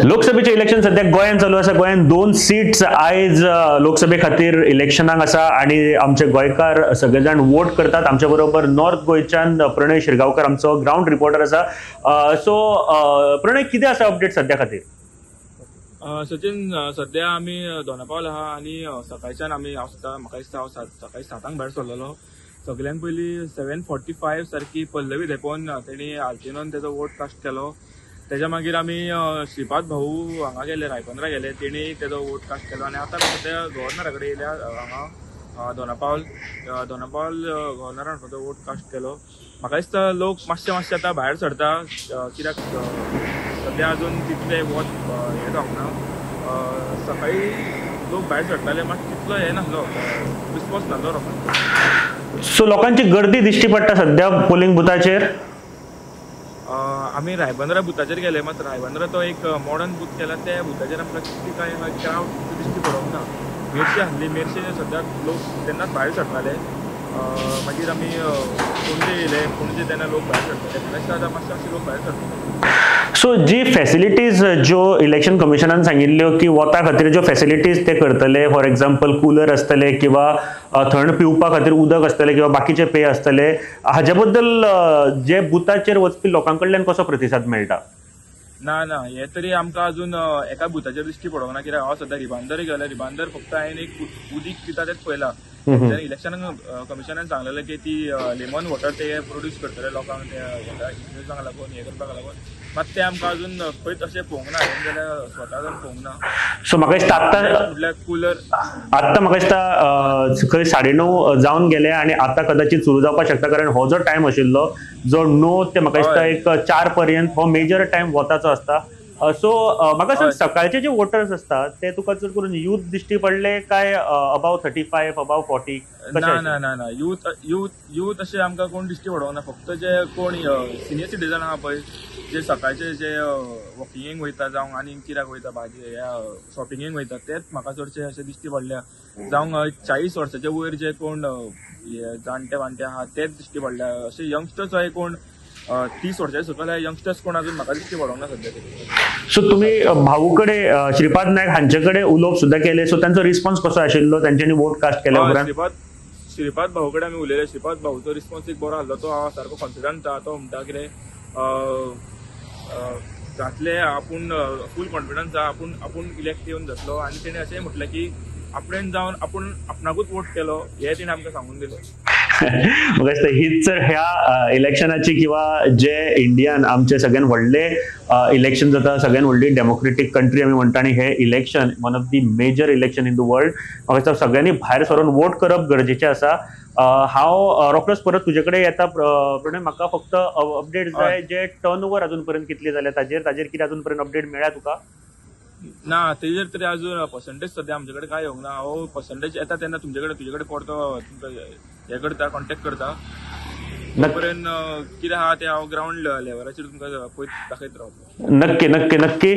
लोकसभेचे इलेक्शन सध्या गोंयांत चालू आसा. गोंयांत 2 सीट्स आयज लोकसभे खातीर इलेक्शनाक आसा आनी आमचे गोंयकार सगळे जाण वोट करतात. आमच्या बरोबर नॉर्थ गोंयच्यान प्रणय शिरगांवकर आमचो ग्रावंड रिपोर्टर आसा. सो प्रणय, कितें आसा अपडेट सध्या खातीर? सचिन, सध्या आमी दोनापावल आहा आनी सकाळच्यान आमी हांव सुद्दां म्हाका दिसता हांव सकाळी 7 भायर सरलेलो. सगळ्यान पयलीं 7:45 सारकी पल्लवी धेंपोन तेणी आल्तिनोन तेजो वोट कास्ट केलो. तेज्या मागीर आमी श्रीपाद भाऊ हांगा गेले, रायबंदरा गेले, तेणी तेजो वोट कास्ट केलो. आनी आतां सद्या गव्हर्नरा कडेन येयल्या हांगा दोनापावल. दोनापावल गव्हर्नरान सुद्दां वोट कास्ट केलो. म्हाका दिसता लोक मातशे मातशे आतां भायर सरता, कित्याक सद्या अजून तितले वत हें जावंक ना. सकाळी लोक भायर सरताले मात तितलो हें नासलो, रिस्पॉन्स नासलो लोकांचो. सो लोकांची गर्दी दिश्टी पडटा सद्या पोलिंग बुथाचेर? आमी रायबंदरा बुथाचेर गेले, मात रायबंदरा तो एक मॉडर्न बूथ केला, त्या बुथाचेर आमकां तितली कांय क्रावड दिश्टी पडोंक ना. मेरशे आसली, मेरशे सद्याक लोक तेन्नाच भायर सरताले. मागीर आमी पणजे येयले, पणजे तेन्ना लोक भायर सरताले. म्हाका आतां मातशे मातशे लोक भायर सरताले. सो जी फॅसिलिटीज ज्यो इलेक्शन कमिशनान सांगिल्ल्यो की वता खातीर ज्यो फॅसिलिटीज ते करतले, फॉर एक्झाम्पल कुलर आसतले किंवा थंड पिवपा खातीर उदक आसतलें किंवा बाकीचे पेय आसतले, हाजे बद्दल जे बुथाचेर वचपी लोकां कडल्यान कसो प्रतिसाद मेळटा? ना ना, हे तरी आमकां अजून एका बुथाचेर दिश्टी पडोंक ना, कित्याक हांव सद्या रिबांदर गेलें. रिबांदर फक्त हांवें एक उदीक दिता तेंच पळयलां. इलेक्शन कमिशनान सांगलेलें की ती लेमन वॉटर ते प्रोड्यूस करतले लोकांक, त्या इन्फ्लुएन्सांक लागून हें करपाक लागून, मात ते आमकां अजून खंयच अशें पळोवंक ना, हांवें जाल्यार स्वता अजून पळोवंक ना. सो म्हाका दिसता आत्तां म्हटल्यार कुलर आत्तां म्हाका दिसता खंय 9:30 जावन गेले आनी आतां कदाचित सुरू जावपाक शकता, कारण हो जो टायम आशिल्लो जो 9 ते म्हाका दिसता एक 4 पर्यंत हो मेजर टायम वताचो आसता. सो म्हाका सांग, सकाळचे जे वोटर्स असतात ते तुका चड करून यूथ दिश्टी पडले काय अबाव 35, अबाव 40? ना ना ना ना, यूथ यूथ यूथ अशें आमकां कोण दिश्टी पडोंक ना. फक्त जे कोण सिनियर सिटीजन आहा पळय, जे सकाळचे जे वॉकिंगेक वयता जावं आनी कित्याक वयता, भाजी ह्या शॉपिंगेक वयता, तेच म्हाका चडशे अशें दिश्टी पडल्या. जावं 40 वर्साचे वयर जे कोण जाणटे वाणटे आहा तेच दिश्टी पडल्या. अशे यंगस्टर्स हय कोण 30 वर्साचे सकयल यंगस्टर्स कोण अजून म्हाका दिश्टी पडोंक ना सद्या तरी. सो तुमी भाऊ कडेन, श्रीपाद नायक हांचे कडेन उलोवप सुद्दां केलें, सो तांचो रिस्पॉन्स कसो आशिल्लो तांच्यांनी वोट कास्ट केल्या उपरांत? श्रीपाद भाऊ कडेन आमी उलयले. श्रीपाद भाऊचो रिस्पॉन्स एक बरो आसलो, तो सारको कॉन्फिडंट आहा. तो म्हणटा कितें जातले, आपूण फूल कॉन्फिडन्स आहा, आपूण आपूण इलेक्ट येवन जातलो. आनी तेणें अशें म्हटलें की आपणें जावन आपूण आपणाकूच वोट केलो, हें तेणें आमकां सांगून दिलें. म्हाका दिसता हीच जर ह्या इलेक्शनाची किंवा जे इंडियान आमचे सगळ्यात व्हडले इलेक्शन जाता, सगळ्यात व्हडली डेमोक्रेटीक कंट्री आमी म्हणटा, आनी हे election one of the major election in the world, म्हाका दिसता सगळ्यांनी भायर सरून वोट करप गरजेचें आसा. हांव रोखडोच परत तुजे कडेन येता प्रणय, म्हाका फक्त अपडेट जाय जे टर्न ओवर अजून पर्यंत कितली जाल्या ताजेर, ताजेर कितें अजून पर्यंत अपडेट मेळ्ळ्या तुका? ना, तेजेर तरी अजून पर्संटेज सद्या आमचे कडेन कांय येवंक ना. हांव पर्संटेज येता तेन्ना तुमचे कडेन तुजे कडेन परतो तुमकां हें करता, कॉन्टेक्ट करता. तोपर्यंत कितें आहा तें हांव ग्रावंड लेवलाचेर तुमकां पळयत दाखयत रावतलो. नक्की नक्की नक्की.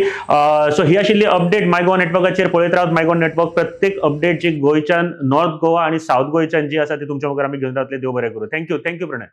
सो ही आशिल्ली अपडेट माय गोवा नेटवर्काचेर. पळयत रावत माय गोवा नेटवर्क, प्रत्येक अपडेट जी गोंयच्यान, नॉर्थ गोवा आनी सावथ गोंयच्यान जी आसा ती तुमच्या मुखार आमी घेवन रावतले. देव बरें करूं. Thank you, thank you Pranay.